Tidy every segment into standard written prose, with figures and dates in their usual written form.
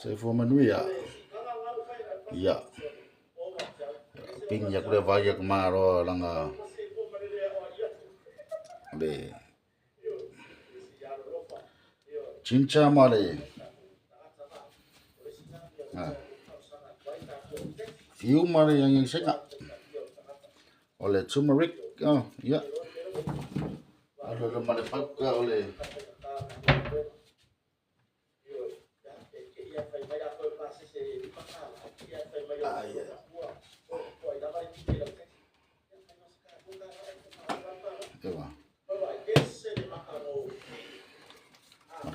Soifua manuia. Ia. Pingi aku le vai aku maro langa le chincha ma le fiu ma le yang senga o le turmeric oh ia alo le ma le pauka o le Ewa.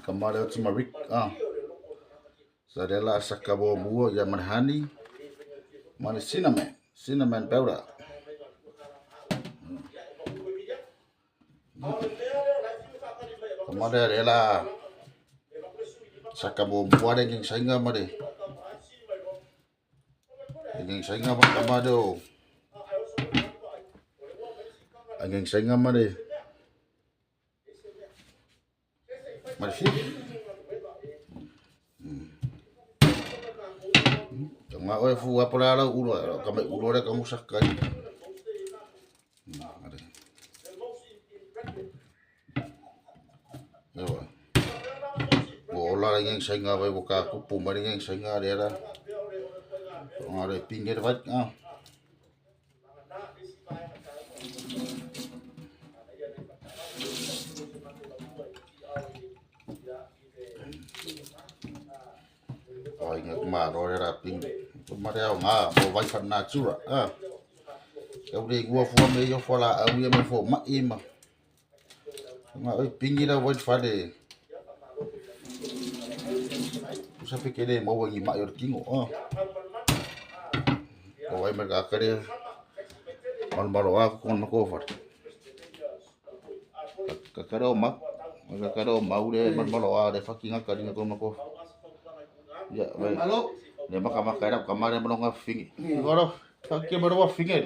Ka mare o turmeric ah. Sa le la saka mo mua ia ma le honey ma le cinnamon, cinnamon powder. Ka mare le la saka mo mua le ngeng sainga ma le ngeng sainga ma ka mare o ngeng sainga ma le ma le fiu. Ka ngā oe fu apo la lau ulo, ka mai ulo le ka ngusa kai. Ewa. Ua ola le ngeng sainga vai ua ka kupu mai le ngeng sainga le ra. Ngā le pinge le vai. Ah. Ai ngā kumaro le ra pinge. Ko mare au ngā mo vai whana tura. Ah. Kau le gua fua me yo fua la au ia me fo ma ima. Ngā oi pingi la vai whale. Usa pe kere mo wangi ma yo kingo. Ah. Ko vai me ka kare. Malo malo a ko ma ko whare. Ka kare o mau. Ka kare o mau le malo malo a le whaki ngā kari ngā ko ma ko. Ya, vai. Le maka maka era ka mare mo ngā fingi. Ngoro, whaki mo ngā fingi.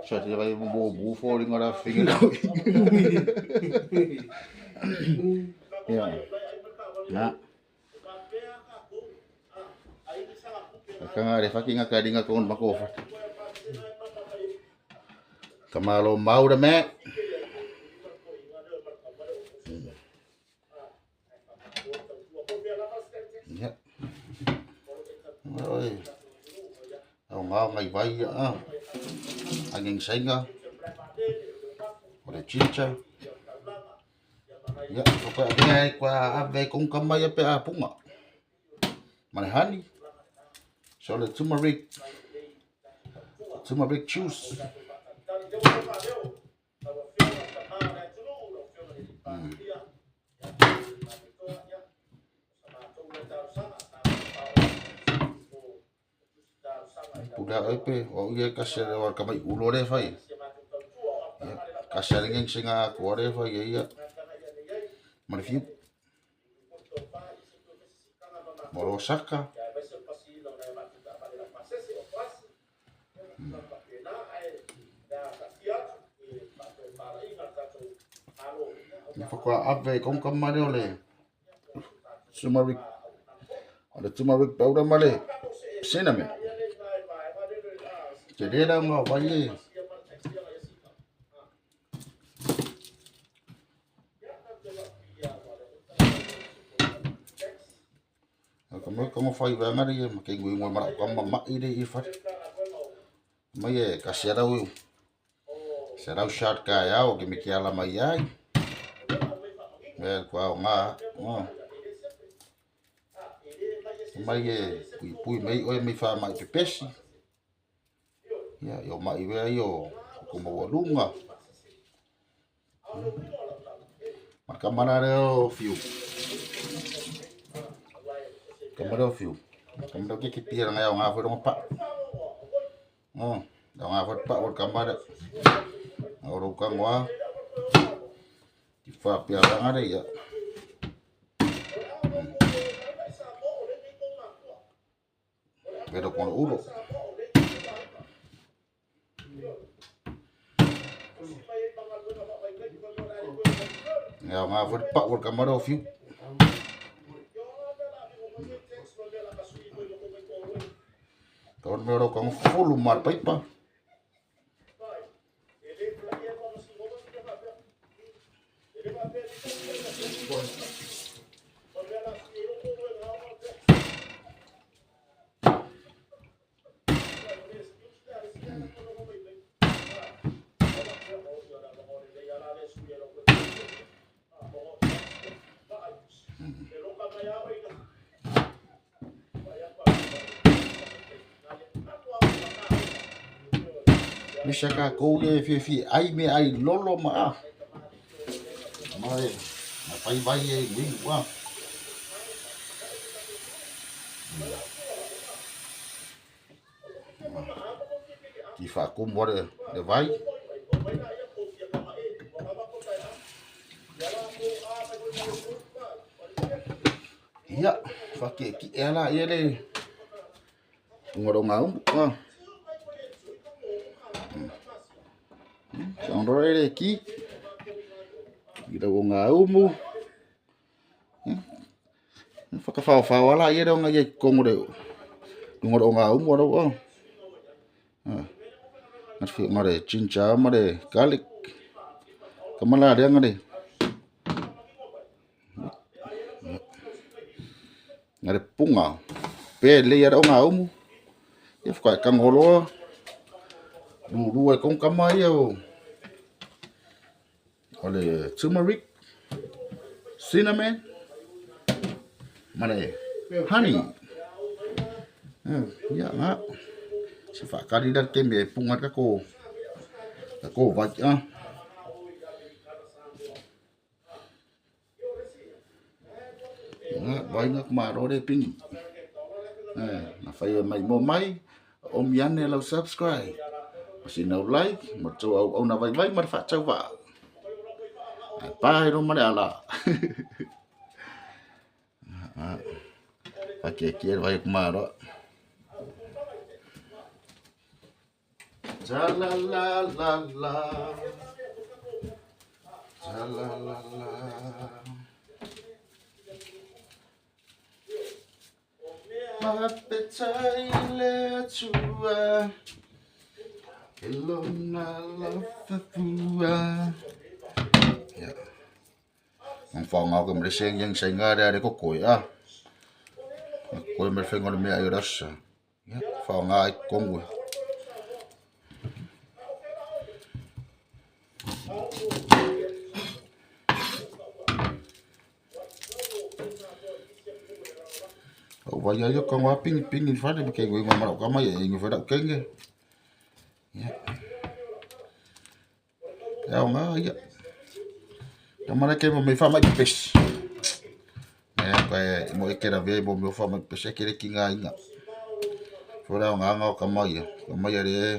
Sa te vai mo mo fo ringa ra fingi. Ya. Na. Ka ngā re whaki ngā kari ngā ko ma ko whare. Ka malo mau re me. Ya. Oi. Au ngā ngai vai ia a. Angeng sainga. O le chicha. Ia, ko koe avea ai koe a ave kong ka mai a pe a punga. Ma le honey. So le turmeric. Turmeric juice. Pulea oi pe, o ia kasi le wa ka mai ulo le fai. Ia, kasi le ngeng singa ko le fai ia ia. Ma le fiu. Moro saka. Ia whakua ave kong ka mare o le turmeric. O le turmeric powder ma le cinnamon. Te rera ngā wai e. Ka mau ka whai wea ngari e, ma ke ngui ngui mara ka ma i re i whare. Mai e ka se rau se rau shot ka e ao ke me ke ala mai ai. Me kua o ngā. Oh. Mai e pui pui mei oe mei wha mai pe pesi. Ia, i o mai wea i o ko maua lunga. Ma ka mana reo fiu. Ka mana reo fiu. Ka mana ke ki pia ngai o ngā wharonga pa. Oh, o ngā wharonga pa o ka mana. O rau ka ngoa. Ti wha pia ranga re ia. Pero con ulo. Ia ngā whare pa o ka mara o fiu. Ka mea rau ka fulu ma le paipa. Misa tatou ia e fiafia ai meaai lolo ma a. Ma e na fai vai e uigu a. Ti faakumu ale le vai. Ia, whakiekie ala ia le luga o ngā umu. Ah. Saundora le ki. I rau o ngā umu. Whakawhaowhao ala ia reo ngai kongo reo. Luga o ngā umu arau o. Ngā whio ngā re ginger ma re garlic. Kamala rea ngā re. Ngā re punga. Pē lei ara o ngā umu. Ia whakae kangoloa. Rūrū ai kong kama ia o. O le turmeric, cinnamon, ma le honey. Ia ngā. Se whakari ra te me punga ka ko ka ko vai a. Ngā vai ngā kumaro re pingi. Na whai mai mo mai, o miane lau subscribe. Ma si nau like, ma tau au au na vai vai ma wha tau wa. Ai pa ro mare ala. Wha kia kia vai kumaro. Cha la la la la. Cha la la la. Mapetai le atua. E lona lafafua. Ia. Ang whaonga o ke mre seng yang senga rea re koko ia. Koe me whenga o mea i rasa. Ia, whaonga ai kongu. Au vai ai o ka ngā pingi pingi whare me ke ngui ngā marau ka mai e ingi whera kenge. Ia. Ia o ngā ia. Ka mara ke mo me wha mai pes. E ka e mo e kera ve mo me wha mai pes e kere ki ngā inga. Whera o ngā ngā o ka mai ia. Ka mai are e.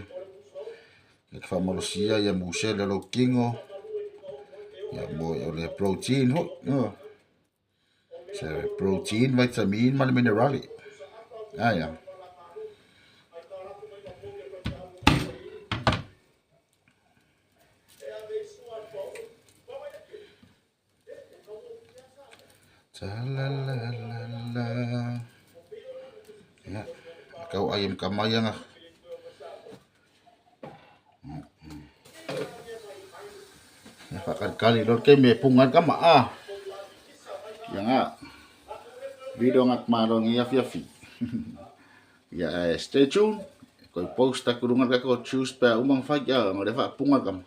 E ka whamalosia ia muse le lo kingo. Ia mo o le protein ho. No. Se protein, vitamin, ma le minerali. Ah, ia. Cha la la la la. Ia, kau ayam kamayang ah. Ia whakalikali lo ke me punga ka ma a. Ia nga. Video ngat marong ia fiafi. Ia stay tuned. Koi post aku runga ka ko choose pa umang fai ia ngore fa punga kam.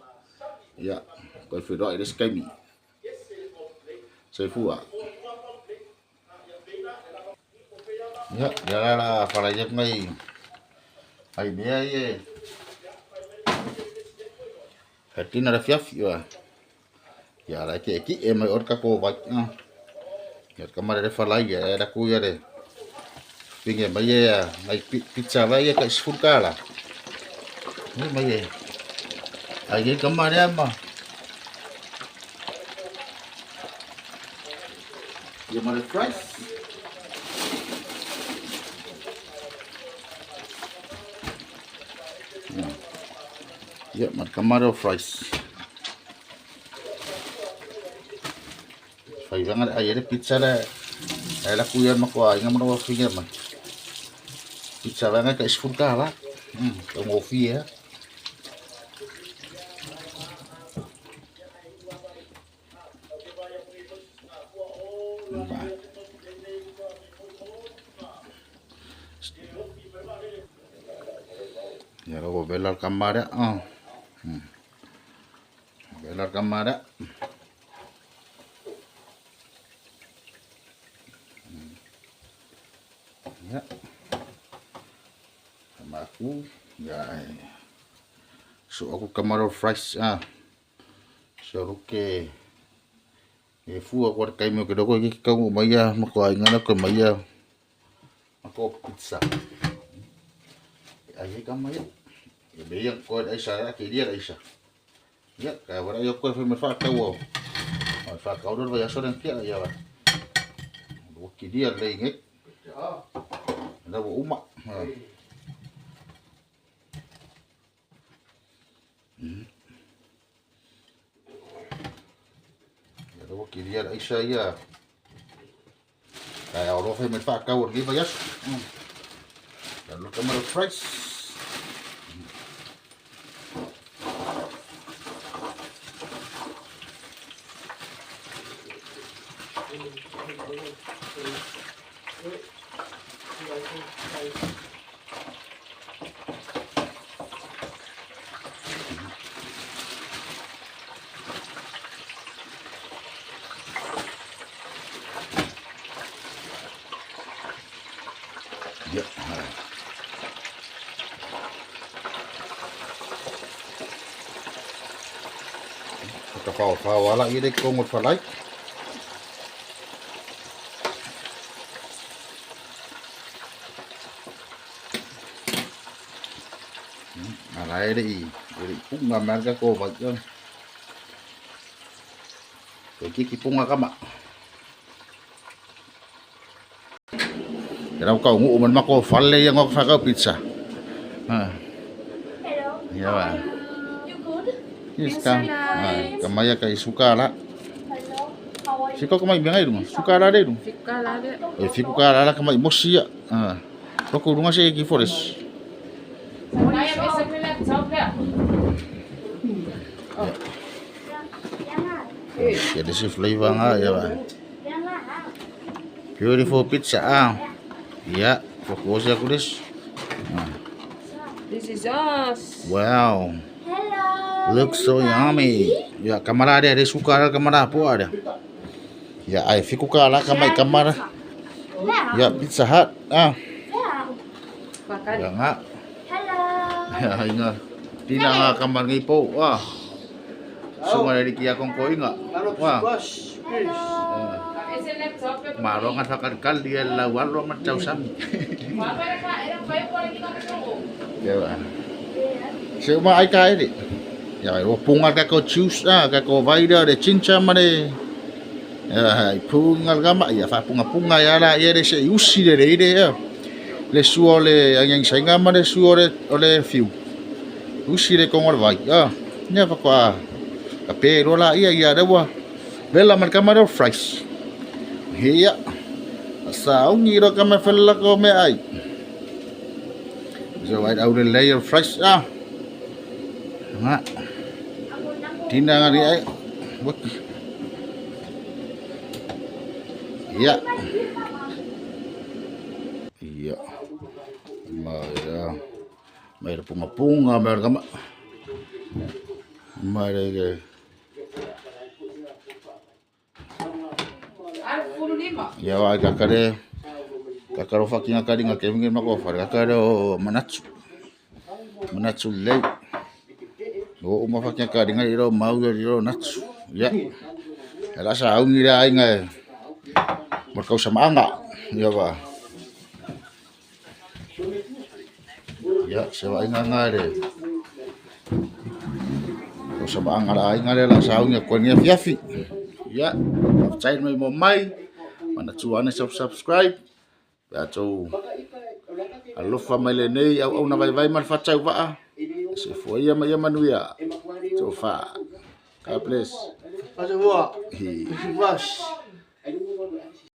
Ia koi whiro i le Soifua. Ia, ia la la whara ia ngai ai mea ia e. Ka tina ra fiafi oa. Ia la ke ki e mai orka ko vai. Ia ka mare re whala ia e raku ia re. Pinge mai e ngai pizza vai ia ka isfur kala. Mai mai e. Ai ke ka mare ama. Ia mare fries. Ia mare ka mare o fries. Whai wanga ai ere pizza le. Ae laku ia ma ko aiga ma lou afafine mai. Pizza vaega e tai $10. Taugofie lava. Ia ua vela le kama lea. Vela le kama lea. Ia. Sama aku. Ia. So aku kamaro fries. Ah. So ke e fua ko kai mo ke doko ke kau mai ia ma ko ai ngana ko mai ia ma ko pizza. Ai ai kama ia. E me ia ko ai sa ke dia ai sa. Ia ka wara ia ko fe me fa ka wo. Fa ka ro ya so ren kia ia wa. Ua kilia lelei nei. Lena ua uma. Ia lea ua kilia le aisa ia. Ae ao loa fai mai le faatau o lenei vaiaso. Ia loka ma le price. Ia. Whakawhaowhao ala i re kongo whalai. Ala e re i, e re i punga mea ka ko vai. Ko kiki punga kama. Rau kau ngu man mako fale ia ngok fakau pizza. Ha. Hello. Ya ba. You good? Yes ka. Ha, kamaya ka isuka la. Hello. How are you? Siko kamai bengai runga. Suka la re runga. Fika la le. E fiku ka la la kamai mosi ia. Ha. Roko runga se ki forest. Ya desi flavor nga ya ba. Beautiful pizza ah. Ya, fokus ya kulis. This is us. Wow. Hello. Looks so yummy. Ya, kamara dia, dia suka lah kamara apa ada. Ya, ai fiku ka lah kamai kamara. Ya, Pizza Hut. Ah. Pakai. Ya nga. Hello. Ya, inga. Tina nga kamar ngi po. Ah. Sunga dari kia kong ko inga. Wah. Maro nga sakal kal dia lawal ro macau sami. Ya ba. Se uma ai ka ere. Ya ro punga ka ko juice ah ka ko vaida de chincha mare. Ya ai punga ga ma ya fa punga punga ya la ye de se usi de de ya. Le suo le angang sainga mare suo le ole fiu. Usi le kongor vai. Ah, nya fa kwa. Ka pe ro la ia ia rewa. Bela man kamaro fries. Hia. Sa ungi ro kama fella ko me ai. So ai au le layer fries ah. Nga. Tina nga ri ai. What? Ya. Ya. Ma ya. Mai punga punga mai kama. Mai re. Ia wa kakare kakaro fakinga kari nga kevinge mako fare kakare o manatsu. Manatsu lei. O uma fakinga kari nga iro mau iro natsu. Ia. Ela sa aungi ra ai nga. Mo kau sama anga. Ia wa. Ia se wa inga nga re. Kau sama anga ra ai nga re la sa aungi ko ngia fiafi. Ia. Chai mai mo mai. Mana tu ane subscribe. Pe atu alofa mai lenei au au na vai vai mal fatau vaa. Se foi ia mai manuia. So fa. God bless. Pasua. Hi. Bas.